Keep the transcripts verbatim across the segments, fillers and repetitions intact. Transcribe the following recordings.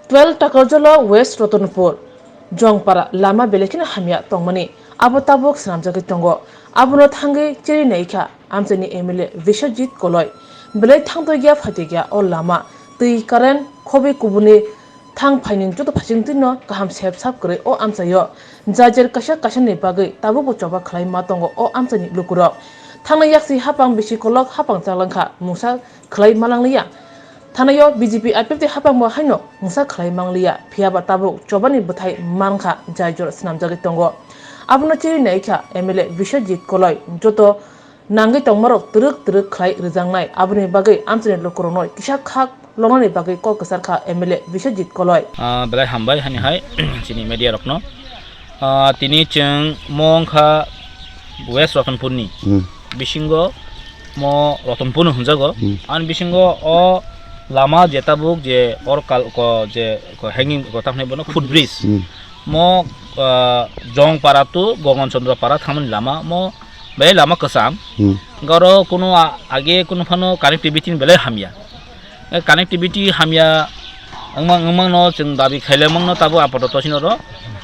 Twelve Takarjala West Ratanpur, Jongpara lama belai kheno hamya tongmani abo tabuk swnamjagwi tongo. Abono thangwi chiri naikha amchaini M L A Biswajit Koloi. Belai thangtwigya phaitwigya o lama, twi, current, khobwi kubuni thang phaini joto phaisingtwino kaham sep sap kwrwi o amchaio. Jajer kaisa kaisa ni bagwi tabukbo choba khlai ma tongo o amchaini lukurok. Thangnai yaksi hapang bisi kolok hapang chalangkha mungsa khlai malanglia. Thanaio B J P I P F T hapangbo haino mungsa khlai mangliya, phiyaba tabuk chobani bwthai mankha, jai jora swnamjagwi tongo. Abono chiri naikha M L A Biswajit Koloi, joto nangwi tongmarok twrwk twrwk khlai rwjaknai, aboni bagwi amchaini lukurokno kisa khak longnani bagwi kok kwcharkha M L A Biswajit Koloi. Ah, belai hambai hani hai chini media rokno. Ah, tini chwng mo wngkha West Ratanpurni Hmm. bisingo mo Ratanpurno hwnjago. Hmm. Ani bisingo o lama je tabuk je or kal-, ko je ko hanging ko tamni bono footbridge. Hmm. Mo, ah, Jongpara to Gogon Chandra Para thangmani lama mo belai lama kwcham. Hmm. Garo kuno a-, age kuno phano connectivity ni belai hamya. Eh, connectivity hamya wngmang, wngmangno chwng dabi khailai mangno tabuk apato sino ro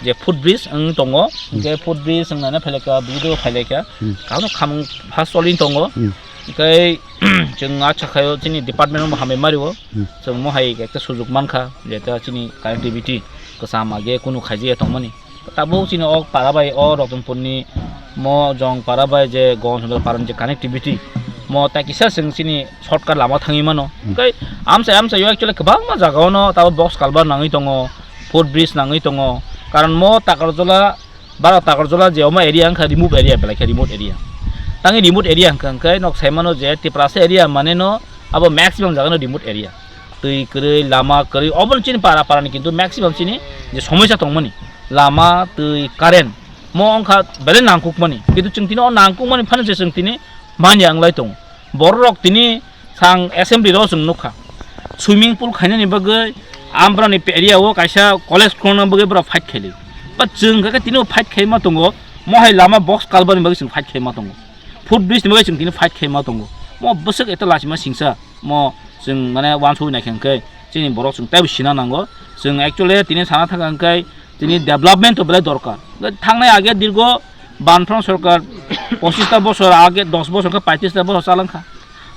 je footbridge wng tongo. Hwnkhe footbridge wng nana phailai kha, video phailai kha. Hmm. Kaham khamung first choli tongo. Hmm. Hwnkhe chwng acha khaio chini department no hambai mario. Hmm. Chwng mo hai ekta sujuk mankha je ta chini connectivity kwcham age kunu khaijakya tongmani. Tabuk chini o para bai o Ratanpurni mo Jongpara bai je Gogon Chandra Parani je connectivity mo ta kisa chwng chini shortcut lama thangwi mano. Hmm. Tei amchai amchai o actually kwbangma jaga ono tabuk box culvert nangwi tongo, footbridge nangwi tongo. Karon mo Takarjala, Bara Takarjala je omo area wngkha remote area, belai khe remote area. Tangwi remote area wngkha, hwnkhe nok sai mano je Tiprasa area mane no abo maximum jaga no remote area. Twi kwrwi, lama kwrwi, obo chini para para ni kintu maximum chini je somosa tongmani. Lama, twi, current. Mo wngkha belai nangkukmani. Kintu chwng tini o nangkukmani phano se chwng tini manya wnglai tongo. Borok tini sang assembly rok chwng nukha. Swimming pool khainani bagwi ambrani area o kaisa college khulna bagwi borok fight khaili. Ba chwng khe tini o fight khaima tongo. Mo hai lama box culvert ni bagwi chwng fight khaima tongo. Footbridge ni bagwi chwng tini fight khaima tongo. Mo bwswk eto lachima singsa. Mo chwng mane uansukwi naikha hwnkhe chini borok chwng teibo sina nango. Chwng actually tini sana thangkha hwnkhe tini development to belai dorkar. Thangnai age dirgo banphang sorkar pochista bosor age, dos bosor khe paitris ta bosor chalangkha.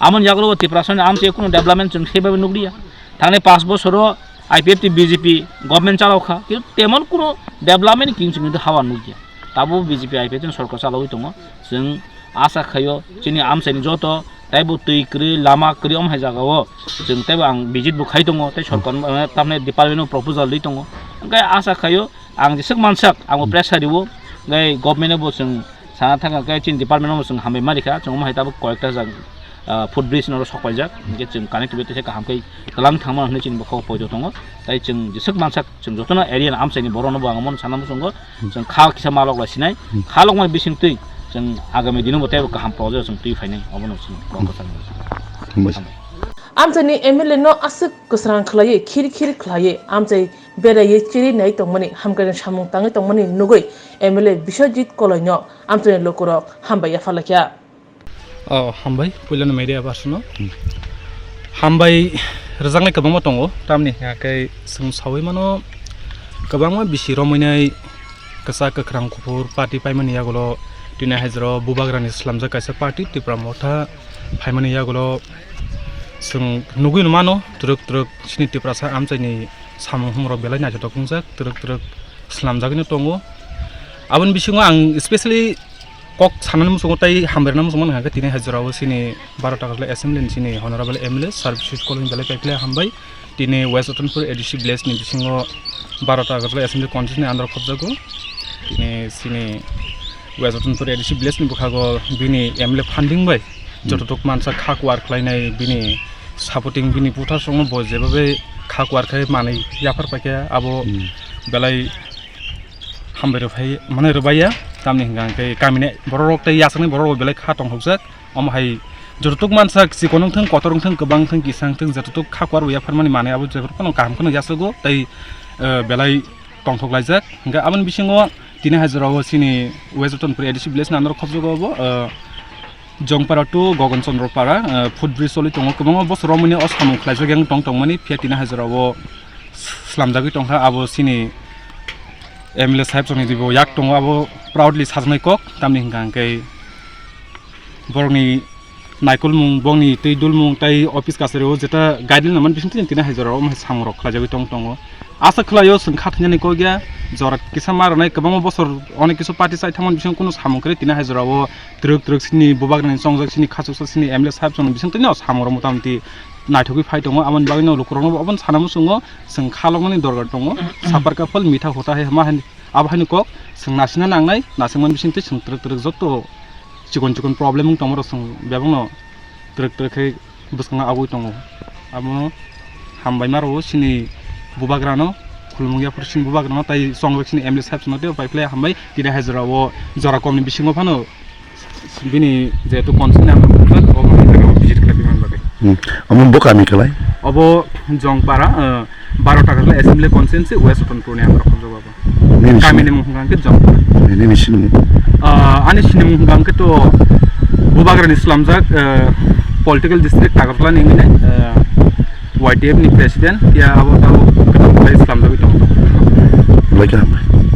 Amoni yagulo Tiprasani amchai kunu development chwng sebabe nukliya. Thangnai panch bosoro I P F T B J P government chalaokha, kintu temon kunu development king chwng hawa nukya. Tabo B J P I P F T ni sorkar chalawi tongo. Chwng asa khaio chini amchaini joto teibo twi kwrwi, lama kwrwi, omo hai jagao chwng teibo ang visit bo khai tongo, tei sorkar, eh, tamni department o proposal rwi tongo. Hwnkhe asa khaio ang jeswk mansak ang bo pressure rwo, hwnkhe government bo chwng sana thangkha, hwnkhe chini department o bo chwng hambai ma rikha, chwng omo hai tabuk koyekta jang, ah, footbridge no sok paijak, hwnkhe chwng connectivity se kaham khe twlang thangma hwnwi chini bwkhao poito tongo, tei chwng jeswk mansak chwng jotono area ni amchaini borokno bo ang omo sana muchungo. Chwng kha kisa malok lai sinai, hmm, kha lokmani bisingtwi chwng agami dino bo teibo kaham project chwng twi phainai, obono chwng kok kwchang. Hambai. Amchaini M L A no aswk kwsrang khlaiwi, khir khir khlaiwi, amchai beraiwi chiri nai tongmani, hamkrai samung tangwi tongmani nugwi M L A Biswajit Koloi no amchaini lukurok hambai yapharlai kha. Oh, hambai, puilano media barsano. Hmm. Hambai rwjaknai kwbangma tongo, tamni hwnkhe chwng saui mano kwbangma bisi romwi nai kwchak kwkhrang kuphur party paimani yagulo tini hai jora bubagrani swlamjak kaisa party Tipra Motha phaimani yagulo chwng nugui mano twrwk twrwk chini Tiprasa amchaini samung humrok belai naithotok wngjak, twrwk twrwk swlamjagwino tongo. Aboni bisingo ang specially kok sanani muchungo tei hambai rwna muchungmani hwnkhe tini hai jorao chini Bharata Agartala Assembly ni chini Honorable M L A Sir Biswajit Koloi ni belai paiphle hambai. Tini West Ratanpur A D C village ni bisingo Bharata Agartala Assembly Constituency ni under o khopjago. Tini chini West Ratanpur A D C village ni bwkhago bini M L A funding bai Hmm. jototok mansa kha kuar khlainai bini supporting bini puthar songno bo jebabe kha kuar khai manwi yaphar paikha abo Hmm. belai hambai rwphai, mane rwbaiya, tamni hwnkha hwnkhe kamini bororok tei yasakni bororok belai kha tongthokjak. Omo hai jototok mansa chikon wngthang, kotor wngthang, kwbang wngthang, kisa wngthang, jototok kha kuar bo yapharmani manwi abo jotokhno kaham kheno yachago tei, eh, belai tongthok laijak. Hwnkhe aboni bisingo tini hai jorao chini West Ratanpur A D C village ni under o khopjago abo, eh, Jongpara to Gogon Chandra Para, eh, footbridge choli tongo. Kwbangma bosor romwi o samung khlaijak yang tong tongmani, phiya tini hai jorao slamjagwi tongkha, abo chini M L A saheb chongni dibo yak tongo, abo proudly sajaknai kok, tamni hwnka hwnkhe borokni naikolmung, bongni twi dulmung, tai office kasario jeta guideline naman bisingtwi tini hai jorao omo hai samungrok khlaijagwi tong tongo. Asa khlaio chwng kha thwngjani kok ya, jora kisa ma rwnai kwbangma bosor onek kisu party chai thangmani bising kunu samung kwrwi tini hai jorao twrwk twrwk chini bubagrani chongjak chini khachuksa chini M L A saheb chongni bisingtwino samungrok motamoti naithogwi phai tongo. Aboni bagwino lukurokno obono sana muchungo, chwng kha loknani dorkar tongo. Sapar kaphal mitha hota hai ma hai abo haino kok chwng nasingna nangnai, nasingmani bisingtwi chwng twrwk twrwk joto chikon chikon problem wng tongmorok chwng bebakno twrwk twrwk khe bwskangna agwi tongo. Abono hambai ma rwo chini bubagrano, khulumung yaphuru chini bubagrano, tai chongjak chini M L A saheb chwngno tei bai phlai hambai tini hai jorao jora komni bisingo phano bini jehetu constituency ang visit khlai phi man bagwi. Hmm. Omo bo kami khlai? Obo Jongpara, eh, baro Takarjala Assembly Constituency, West Utonpur ni ang rokho jawab. Nini Kami sini? Ni mung hwnkha khe Jongpara. Nini sinimung? Ah, ani sinimung hwnkha khe to Bubagrani slamjak, eh, political district Takarjala ni nini, eh, Y T F ni president, ya abo tabo khe slamjagwi tongo. Belai khe hambai.